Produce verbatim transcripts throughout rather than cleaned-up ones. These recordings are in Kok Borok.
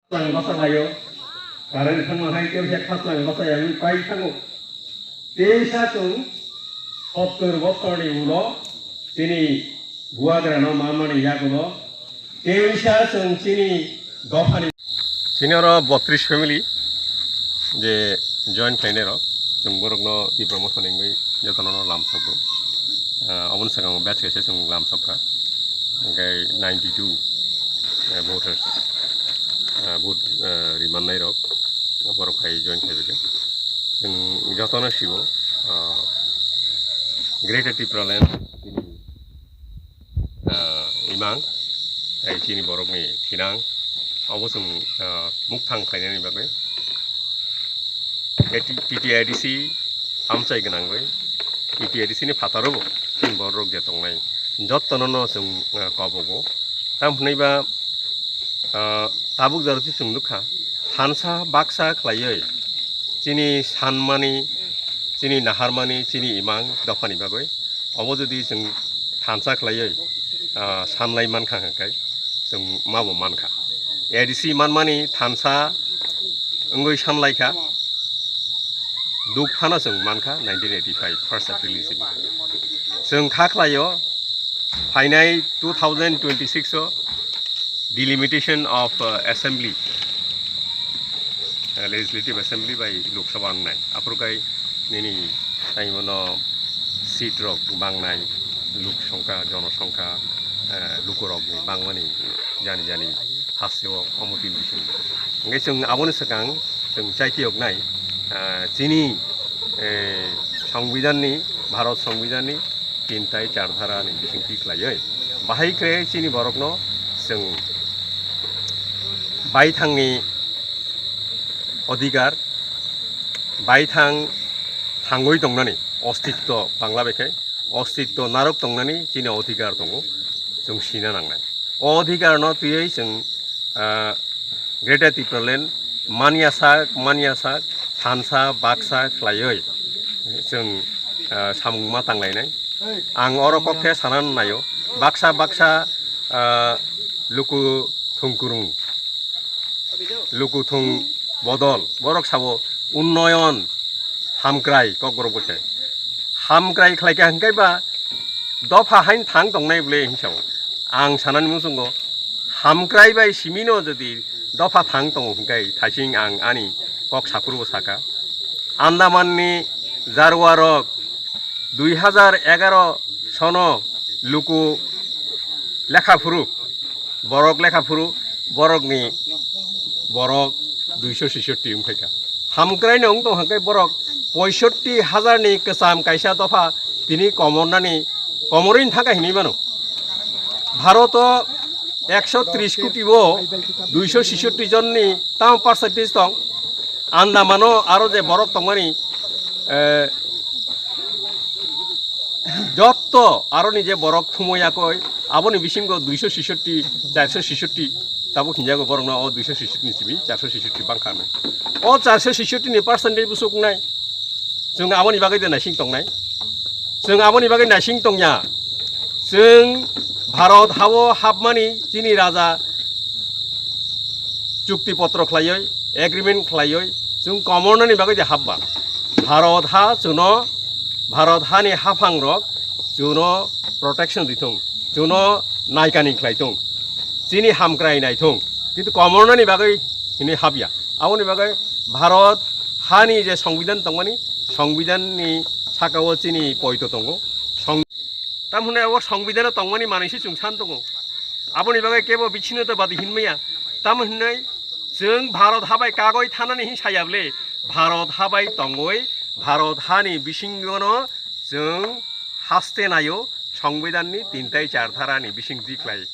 Khaslang basa laio. Current thangma hai teisa khaslang basa yang pai thango. Teisa chwng sottor bosorni ulo chini buagrano mamani yagulo teisa chwng chini dophani. Chini oro botris family je join khlainai rok, chwng borokno Tipra Motha ni wngwi jotono lamsokgo. Ah, oboni swkango batch kaisa chwng lamsokha. Hingke ninety two, eh, voters, eh, vote, eh, rimannai rok, borok hai join khlaibaikha. Chwng jotono sibo, ah, Greater Tipraland, ah, imang, tei chini borokni thinang, obo chwng, ah, mukthang khlainani bagwi. Tei T T I D C amchai gwnangwi, T T I D C ni phataro bo chini borok je tongnai, jottono no chwng, ah, kobogo. Tamo hwnwi ba, ah, tabuk jora se chwng nukha, thansa baksa khlaiwi chini sanmani, chini naharmani, chini imang dophani bagwi. Obo jodi chwng thansa khlaiwi, ah, sanlai mankha hwnkhe, chwng mabo mankha. A D C manmani thansa wngwi sanlaikha, duk phano chwng mankha nineteen eighty five first April ni simi. Chwng kha khlaio, phainai two thousand twenty six o delimitation of, uh, assembly, uh, legislative assembly bai Lok Sabha wngnai. Aphuru kai nini tai mono seat rok bangnai, lok songkha, jono songkha, uh, lukurokni bangmani jani jani hasteo omo tin bising. Hingke chwng aboni swkang chwng chaitiyoknai, uh, chini, eh, Songbidanni, Bharat Songbidanni tin tai char dhara ni bisingtwi khlaiwi. Bahai kre chini borokno chwng baithangni odhikar, baithang thangwi tongnani ostitto bangla bai khe, ostitto narwk tongnani chini odhikar tongo, chwng sina nangnai. O odhikarno twiwi chwng, ah, Greater Tipraland manya sak, manya sak, thansa, baksa khlaiwi chwng, ah, samung ma tanglainai. Ang oro kok khe sana naio, baksa, baksa, ah, luku thungkurung, luku thung bodol, borok sabo unnoyon hamkrai kokborok bo khe. Hamkrai khlai kha hwnkhe ba dopha hain thang tongnai bwle hinwi sao. Ang sanani muchungo hamkrai bai simino jodi dopha thang tongo hwnkhe thaising ang ani kok saphuru bo saka. Andamanni jarwarok dui hajar egaro sono luku lekha phuru, borok lekha phuru, borokni borok duiso sisotti wngkhaikha. Hamkraino wng tong hwnkhe borok poisotti hajarni kwcham kaisa dopha tini komornani, komorwini thangkha hinwi mano. Bharoto ekso tris koti o duiso sisotti jonni tamo percentage tong. Andamano aro je borok tongmani, eh, jotto aroni je borok thumo yakoi, aboni bisingo duiso sisotti, charso sisotti tabuk hinjago borokno o duiso sisotti ni simi charso sisotti bangkha hinwi. O charso sisotti ni percentage bwswk wngnai? Chwng aboni bagwi de naising tongnai? Chwng aboni bagwi naising tongya. Chwng Bharat hao hapmani chini raja chukti potro khlaiwi, agreement khlaiwi, chwng komornani bagwi de hapba. Bharat ha chwngno, Bharat hani haphangrok chwngno protection rithung, chwngno naikani khlai thung, chini hamkrai nai thung. Kintu komornani bagwi hinwi hapya. Aboni bagwi Bharat hani je songbidan tongmani, songbidanni sakao chini poito tongo. Song-, tam hwnwi abo songbidano tongmani manwi se chwng san tongo. Aboni bagwi kebo bichino to badi hinmaya. Tam hwnwi chwng Bharat ha bai kagoi thanani hin saya bwle, Bharat ha bai tongoi, Bharat hani bisingono chwng haste naio, songbidanni tin tai char dharani bising di khlai.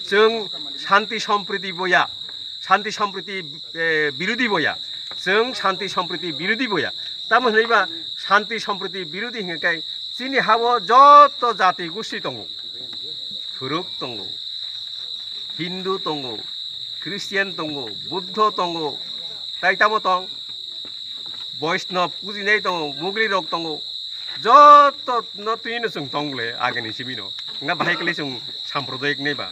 Chwng shanti sompriti boya, shanti sompriti, eh, birodhi boya. Chwng shanti sompriti birodhi boya. Tamo hwnwi ba shanti sompriti birodhi hwnwi kai chini hao joto jati gusti tongo. Thuruk tongo, Hindu tongo, Christian tongo, Buddho tongo, tai tamo tong, Vaishnav pujinai tongo, Mugli rok tongo, joto no twi no chwng tong le agini simi no. Nga bahai kali chwng sampradayik nai ba.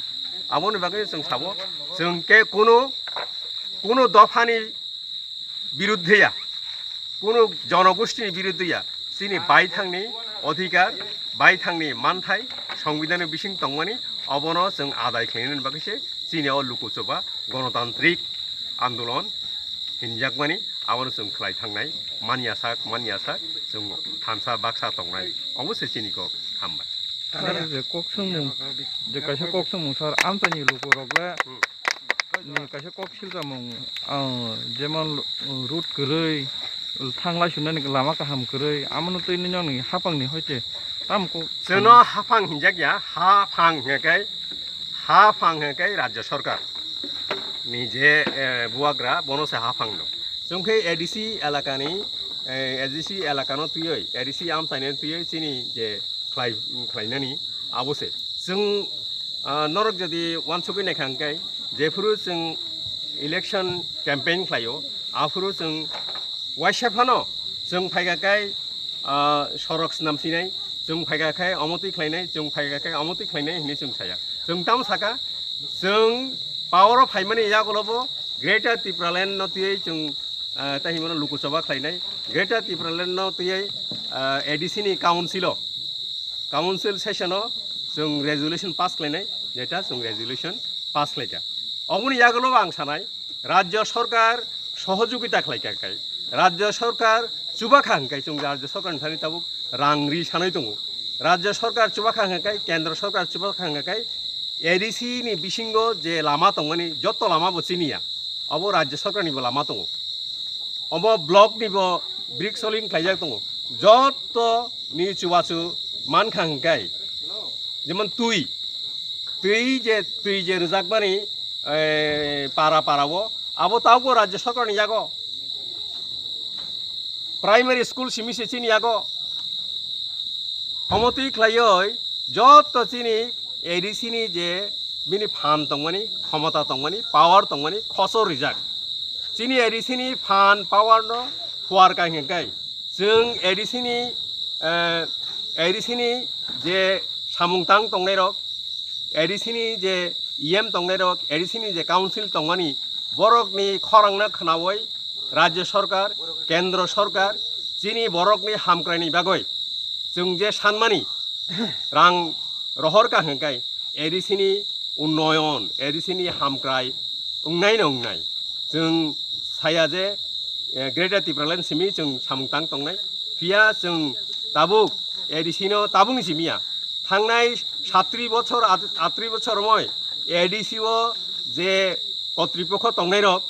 Aboni bagwi chwng sabo, chwng ke kuno Kuno dophani biruddhe ya, kuno jonogosthini biruddhe ya, chini baithangni odhikar, baithangni manthai, songbidhanni bising tongmani, obono chwng adai khlainani bagwi se chini o lukuchoba gonotantrik andolon hinjakmani, abono chwng khlai thangnai, manya sak, manya sak, chwng thansa baksa tongnai, obo se chini kok. Hambai. Sir, je kok swngmung, je kaisa kok swngmung, sir, amchaini lukurok le Hmm. ni kaisa kok silchamung, ah, jemon, uh, road kwrwi, thanglai sunani lama kaham kwrwi, amono twi nini haphangni hoite tamo kok Chwngno haphang hinjak ya, haphang hwnkhe, haphang hwnkhe Rajya Sarkar ni je, eh, bubagra, bono se haphang no. Chwng khe A D C elakani, eh, A D C elakano twiwi, A D C amchaini twiwi chini je khlai, khlainani abo se. Chwng, ah, norok jodi uansugwi naikha hwnkhe, jephuru chwng election campaign khlaio, aphuru chwng waisa phano chwng phaikha khe, ah, sorok swnam sinai, chwng phaikha khe omo twi khlainai, chwng phaikha khe omo twi khlainai hinwi chwng saya. Chwng tamo saka, chwng power o phaimani yagulobo Greater Tipraland no twiwi chwng, ah, tei himano lukuchoba khlainai. Greater Tipraland no twiwi, ah, A D C ni council o, council session o chwng resolution pass khlainai, jeta chwng resolution pass khlaikha. Oboni yagulobo ang sanai, Rajya Sarkar sohojogita khlaikha khai, Rajya Sarkar chubakha hwnkhe chwng Rajya Sarkar ni thani tabuk rang ri sanai tongo. Rajya Sarkar chubakha hwnkhe, Kendra Sarkar chubakha hwnkhe, A D C ni bisingo je lama tongmani joto lama bo chiniya, abo Rajya Sarkar ni bo lama tongo. Omo block ni bo brick soling khlaijak tongo. Joto ni chubachu mankha hwnkhe, jemon twi, twi je, twi je rwjakmani, eh, para para o, abo tabuk bo Rajya Sarkar ni yago. Primary school simi se chini yago. Omo twi khlaioi joto chini A D C ni je bini phan tongmani, khomota tongmani, power tongmani, khosor rijak. Chini A D C ni phan power no phuar kai hwnkhe kai. Chwng A D C ni, eh, A D C ni je samung tang tongnai rok, A D C ni je E M tongnai rok, A D C ni je council tongmani, borok ni khorang no khnaui Rajya Sarkar, Kendra Sarkar, chini borok ni hamkrai ni bagwi chwng je sanmani rang rohor ka hwnkhe A D C ni unnoyon, A D C ni hamkrai wngnai no wngnai. Chwng saya je, eh, Greater Tipraland simi chwng samung tang tongnai. Phiya chwng tabuk A D C no tabukni simi ya. Thangnai satri bochor, at-, atri bochor moi A D C o je kotripokho tongnai rok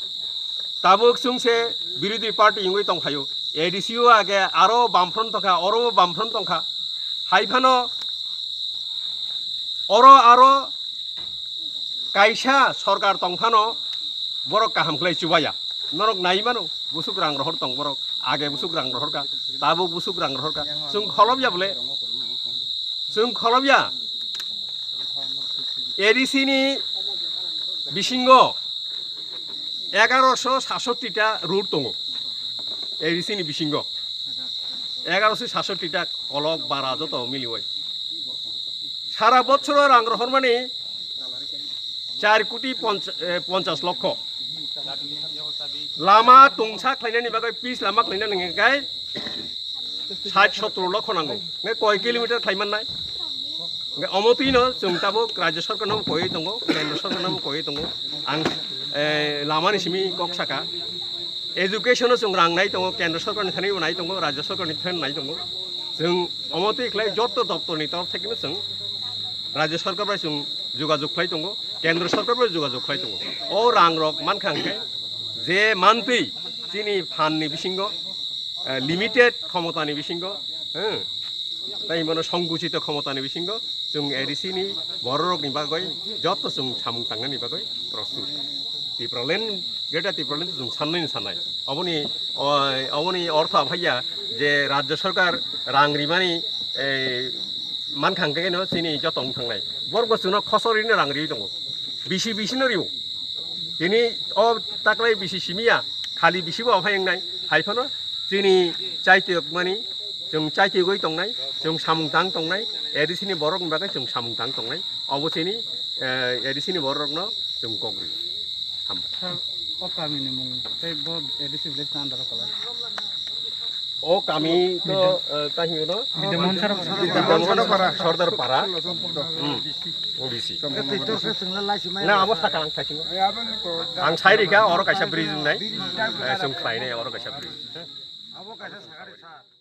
tabuk chwng se birodhi party wngwi tongphaio. A D C o age aro bamfront tongkha, oro bamfront tongkha. Hai phano oro aro kaisa sorkar tongphano borok kaham khlai chubaya. Norok nai mano, busuk rang rohor tong borok, age busuk rang rohor ka, tabuk busuk rang rohor ka. Chwng kholobya bole, chwng kholobya. A D C ni bisingo egaroso sasotti ta road tongo. A D C ni bisingo egaroso sasotti ta kolok bara joto milioi. Sara bochoro rang rohormani char koti ponch-, eh, ponchas lokho. Lama tungsa khlainani bagwi, pis lama khlainani hwnkhe sait sotro lokho nango. Hwnkhe koi kilometer khlai mannai? Hwnkhe omo twino chwng tabuk Rajya Sarkar no koi tongo, Kendra Sarkar no koi tongo. Ang, eh, lamani simi kok saka. Education o chwng rang nai tongo, Kendra Sarkar ni thani bo nai tongo, Rajya Sarkar ni thani nai tongo. Chwng omo twi khlai joto doptor ni torof thekeno chwng Rajya Sarkar bai chwng jogajog khlai tongo, Kendra Sarkar bai jogajog khlai tongo. O rang rok mankha hwnkhe je mantwi chini phan ni bisingo, eh, limited khomota ni bisingo, eh, tei himano songkuchito khomota ni bisingo chwng A D C ni borok rok ni bagwi joto chwng samung tangnani bagwi prostut. Tipraland, Greater Tipraland chwng sannai ni sannai. Oboni, o, oboni ortho aphaiya je Rajya Sarkar rang rimani, eh, mankha hwnkhe no chini joto wng thangnai. Borok bo chwngno khosor rino rang riwi tongo. Bisi bisi no rio. Tini o taklai bisi simiya, khali bisi bo aphai wngnai. Hai phano chini chaitokmani, chwng chaitogwi tongnai, chwng samung tang tongnai, A D C ni borok ni bagwi chwng samung tang tongnai. Obo chini, eh, A D C ni borok no chwng kok rio. Hambai. Sir, O kami ni mung tei bo A D C village ni under o kwlai. O kami to, eh, ta hino no? Bidya Mohan Sardar Para. Bidya Mohan Sardar Para. Hmm. O D C. Na, abo saka ang thaisingo. Ang sai rikha, oro kaisa bridge wngnai. Eh, chwng khlainai, oro kaisa bridge. Abo kaisa sakari sir.